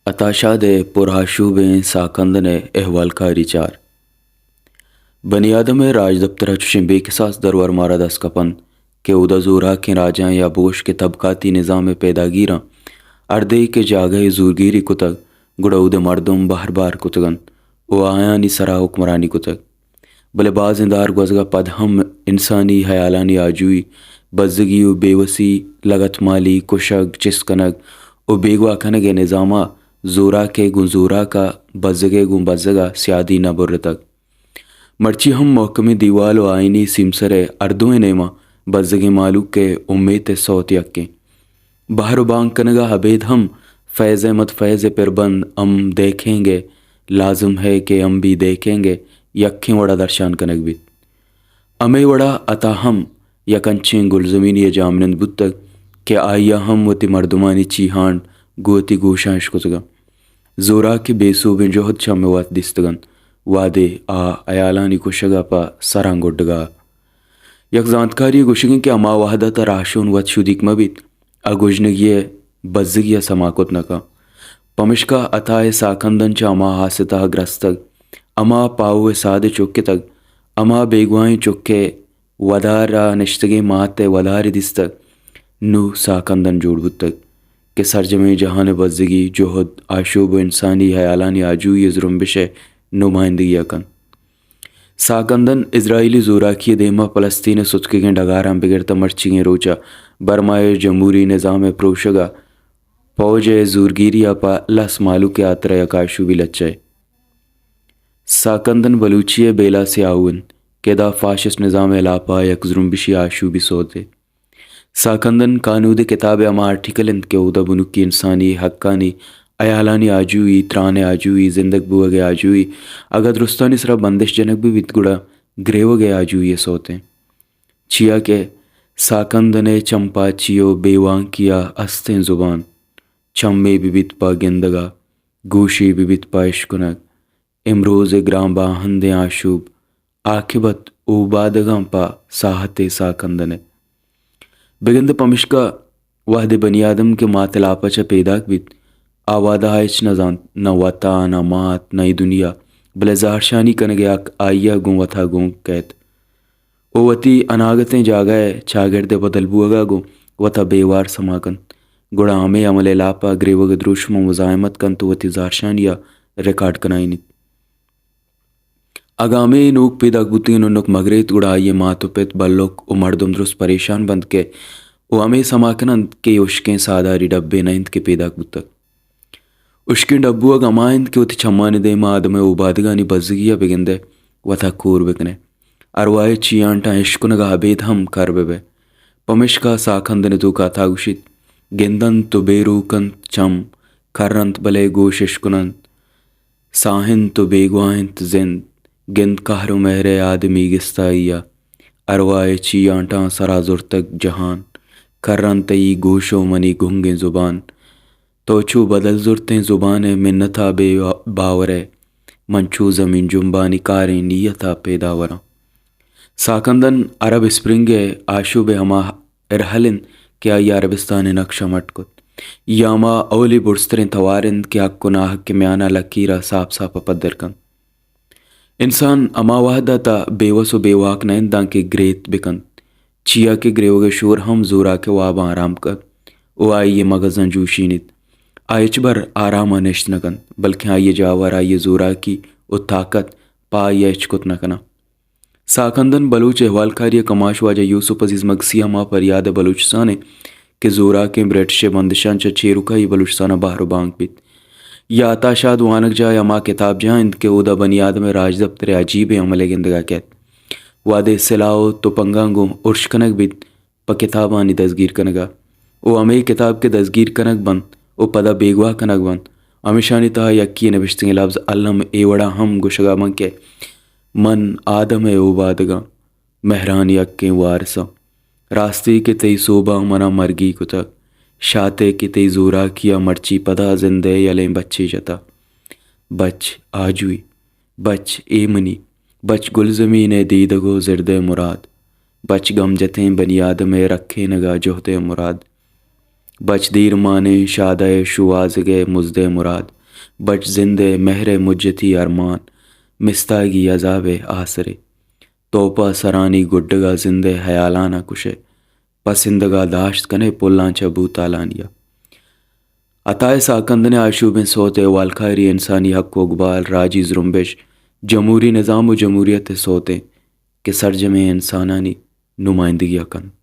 عطا شاد ءِ پرآشوبیں ساکندن ءِ احوالکاری چار۔ بنی آدم ءِ راجدپتر ءَ چشیں بے کساس درور مارا دست کپنت کہ اودا زوراکیں راجاں یا بگوش کہ طبقاتی نظام ءِ پیداگیراں ہر دے کہ جاگہے زورگیری کتگ، گڑا اود ءِ مردم بہر بار کتگ انت ءُ آیانی سرا حکمرانی کتگ۔ بلے بازیں دار گوزگ ءَ پد ہم انسانی ہیالانی آجوئی، بزگی ءُ بے وسی، لگتمالی، کشگ، چست کنگ ءُ بیگواہ کنگ ءِ نظام ءَ زوراک ءِ گوں زوراک ءَ، بزگ ءِ گوں بزگ ءَ سیادی نہ برتگ۔ مرچی ہم محکمیں دیوال ءُ آئینی سیمسر ءِ ہر دوئیں نیماں بزگیں مہلوک ءِ امیت ءِ سوت یکیں۔ بہر ءُ بانگ کنگ ءَ ابید ہم فیض احمد فیض ءِ پربند ہم دیکھیں گے، لازم ہے کہ ہم بھی دیکھیں گے یکیں وڑا درشان کنگ بیت۔ ہمے وڑا عطا ہم یک انچیں گلزمینے ءِ جاہمنند بوتگ کہ آئی ءَ ہم وتی مردمانی چیہانڈ گوں وتی گوشاں اشکتگ انت۔ زوراک ءِ بے سوبیں جہد چہ ہمے وہد دیستگ انت، وہدے آ ہیالانی کشگ ءَ پہ سراں گڈگ ءَ۔ یک زانتکارے ءِ گوشگ انت کہ ہما وہد ءَ تاں راہشون وت شدیگ مہ بیت، آ گژنگی ءِ بزگی ءَ سما کت نہ کنت۔ پمشکا عطا ءِ ساکندن چہ ہما آس ءِ تہا گرستگ، ہما پاہو ءِ ساد ءِ چک اتگ، ہما بیگواہیں چک ءِ ودار ءَ نشتگیں مات ءِ ودارے دیستگ، نوں ساکندن جوڑ بوتگ کہ سرجمیں جہان ءِ بزگی، جہد، آشوب ءُ انسانی ہیالانی آجوئی ءِ زرمبش ءِ نمائندگی ءَ کنت۔ ساکندن اسرائیلی زوراکی ءِ دیم ءَ فلسطین ءِ ستکگیں ڈگاراں بگر تاں مرچیگیں روچ ءَ برما ءِ جمہوری نظام ءِ پروشگ ءَ پوج ءِ زورگیری ءَ پہ لس مہلوک ءِ ہاترا یک آشوبی لچہ ءِ۔ ساکندن بلوچی ءِ بیلا سیاہو انت کہ ادا فاشسٹ نظام ءِ ہلاپ ءَ یک زرمبشی آشوبی سوتے۔ ساکندن کانود ءِ کتاب ءِ ہما آرٹیکل انت کہ اودا بنکی انسانی حقانی، ہیالانی آجوئی، تران ءِ آجوئی، زندگ بوگ ءِ آجوئی، اگاں درستانی سرا بندش جنگ بہ بیت گڑا گریوگ ءِ آجوئی ءِ سوت انت۔ چیا کہ ساکندن ءِ چمپاچی ءُ بے وانکی ءَ استیں زبان، چمے بہ بیت پہ گندگ ءَ، گوشے بہ بیت پہ اشکنگ، امروز ءِ گران باہندیں آشوب، عاقبت اوبادگاں پہ ساہتے ساکندن ءِ۔ بگندے پمشکا وہدے بنی آدم کہ مات ءِ لاپ ءَ چہ پیداک بیت، آ وہد ءَ ہچ نہ زانت، نہ وت ءَ، نہ مات، نہ اے دنیا، بلے زہرشانی کنگ ءِ حق آئی ءَ گوں وت ءَ گون کئیت۔ ءُ وتی اناگتیں جاگہ ءِ چاگرد ءِ بدل بوگ ءَ گوں وت ءَ بے وار سما کنت، گڑا ہمے عمل ءِ لاپ ءَ گریوگ ءِ دروشم ءَ مزاحمت کنت ءُ وتی زہرشانی ءَ ریکارڈ کنائینیت۔ اگاں ہمے نوک پیداک بوتگیں ننک مگریت، گڑا آئی ءِ مات ءُ پت، بلک ءُ مردم درست پریشان بنت کہ ءُ ہمے سما کن انت کہ اے ہشکیں ساہداری ڈبے نہ انت کہ پیداک بوتگ۔ ہشکیں ڈبوگ ہما انت کہ وتی چمانی دیم ءَ آدم ءِ اوبادگانی بزگی ءَ بگندئے، وت ءَ کور بکنئے۔ ارواہ ءِ چیہانٹاں اشکنگ ءَ ابید ہم کر بہ بئے۔ پمیشکا ساہ کندن ءِ توکا عطا گوشیت، گند انت ءُ بے روک انت چم، کر انت بلے گوش اشکن انت۔ ساہ انت ءُ بیگواہ انت زند، گند قہر ءُ مہر ءِ آدمی گستائی ءَ۔ ارواہ ءِ چیہانٹاں سرا زرتگ جہان، کر انت تئی گوش ءُ منی گنگیں زبان۔ تو چو بدل زرتیں زبان ءِ منت ءَ بے باور ئے، من چو زمین جمبانی کاریں نیت ءَ پیداور آں۔ ساہ کندن عرب اسپرنگ ءِ آشوب ءِ ہما ارہل انت کہ آئی ءَ عربستان ءِ نقش ءَ مٹ کت۔ یا ہما اولی برزتریں توار انت کہ حق ءُ ناحق ءِ میان ءَ لکیر ءَ ساپ ساپ ءَ پدر کنت۔ انسان ہما وہد ءَ تہ بے وس ءُ بے واک نہ انت دانکہ گریت بہ کنت، چیا کہ گریوگ ءِ شور ہم زوراک ءِ واباں آرام کنت ءُ آئی ءِ مگزاں جوشینیت۔ آ ہچبر آرام ءَ نشت نہ کنت، بلکیں آئی ءِ جاور، آئی ءِ زوراکی ءُ طاقت پہ آئی ءَ ہچ کت نہ کناں۔ ساہ کندن بلوچ احوالکاری ءِ کماش واجہ یوسف عزیز مگسی ءِ ہما پریاد ءِ بلوچستان ءِ کہ زوراکیں برٹش ءِ بندشاں چہ چیرکائی بلوچستان ءَ بہر ءُ بانگ بیت۔ یا عطا شاد وانگجاہ ءِ ہما کتابجاہ انت کہ اودا بنی آدم ءِ راجدپتر ءِ عجیبیں عمل ءِ گندگ ءَ کیت۔ وہدے سلاہ ءُ تپنگاں گوں ارش کنگ بیت، پہ کتابانی دزگیر کنگ ءَ ءُ ہمے کتاب کہ دزگیر کنگ بنت ءُ پدا بیگواہ کنگ بنت، ہمیشانی تہا یکے ءِ نبشتگیں لبز الم اے وڑا ہم گوشگ ءَ بنت کہ من آدم ءِ اوبادگاں، مہرانی حقیں وارثاں۔ راستے کہ تئی سوباں منا مرگی کتگ، شاتے کہ تئی زوراکی ءَ مرچی پدا زند ءِ یلیں بچے جتہ۔ بچ آجوئی، بچ اے منی، بچ گلزمین ءِ دیدگ ءُ زرد ءِ مراد، بچ گم جتیں بنی آدم ءِ رکھینگ ءَ جہد ءِ مراد۔ بچ دیر مانیں شادہ ءِ شوہازگ ءِ مزد ءِ مراد، بچ زند ءِ مہر ءِ مجتی ارمان، مستاگی عذاب ءِ آسرے۔ توپہ سرانی گڈگ ءَ زند ءِ ہیالاں ءَ کشئے، پسندگ ءَ داشت کنئے پلاں چہ بوتالانی ءَ۔ عطا ءِ ساہ کندن ءِ آشوبیں سوت ءِ والکاری انسانی حق و اقبال، راجی زرمبش، جمہوری نظام و جمہوریت ءِ سوتیں کہ سرجمیں انسانانی نمائندگی ءَ کنت۔